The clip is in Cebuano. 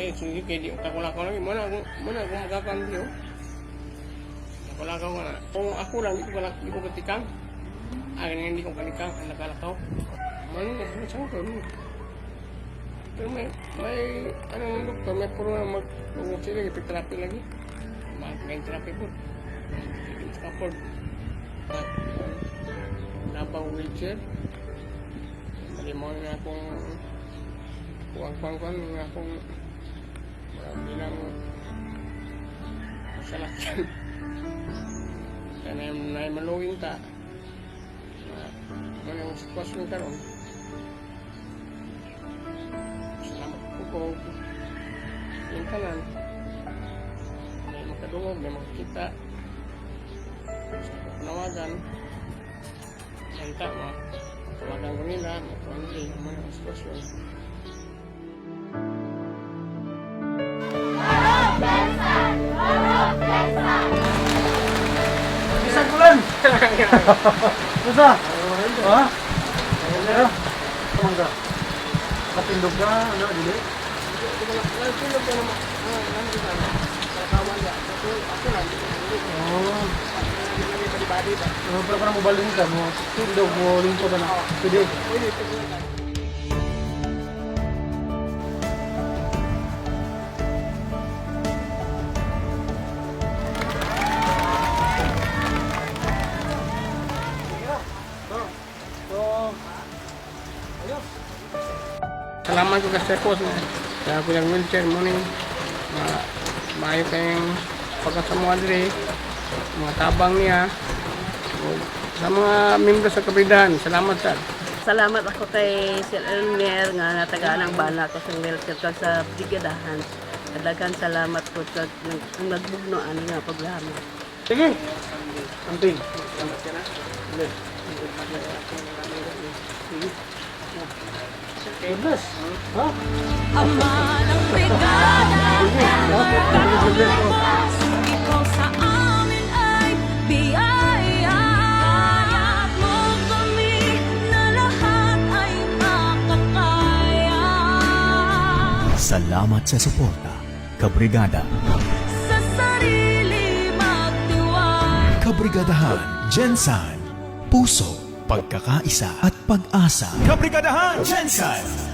Eh, sige kay di ka kulakaw lagi. Muna ako makakan diyo. Nakulakaw ka na. Kung ako lang, di ko katikang. Akin nga hindi ko kalikang, ang nakalakaw. Mano, saan ko? Pero may, ano ng doktor, may puro na mag, mag sila, ipitherapy lagi. Mag therapy po. Scaffold. Nabang wheelchair. Malimaw na akong kuwang-kuwang nga akong murag bilang salakyan. Kaya na maluwing ta. Na, ano ang sitwasyon karon. Salamat po ko. Yung tanan. May makadungog, may makakita. Sa panawagan. Manta mo. Tawagan ko nila, makuha nila yung mga sitwasyon. Bisan ko lang. Basta. Ha? Ya. Mangga. Kapindog ka, ano, dili? Oh. Oh, pero parang mobalin ka mo, tindog mo, lingko ka na. Pwede. So, ayos. Salamat ko kasi ko sa sa ako yung wheelchair mo ni ma maayo kayong pagkasamuha diri, mga tabang niya. O, sa mga membro sa kapidahan, salamat sir. Salamat ako kay Sir Elmer nga natagaan ang bana ko sa wheelchair kag sa brigadahan. Daghan salamat ko sa nagbugno ani nga programa. Sige. Amping. God bless. Ha? Ama ng brigada, ikaw sa amin ay biyaya. Kaya mo kami na lahat ay makakaya. Salamat sa suporta, Kabrigada. Sa sarili magtiwala. Kabrigadahan, GenSan. Puso, pagkakaisa at pag-asa. Kabrigadahan, GenSan!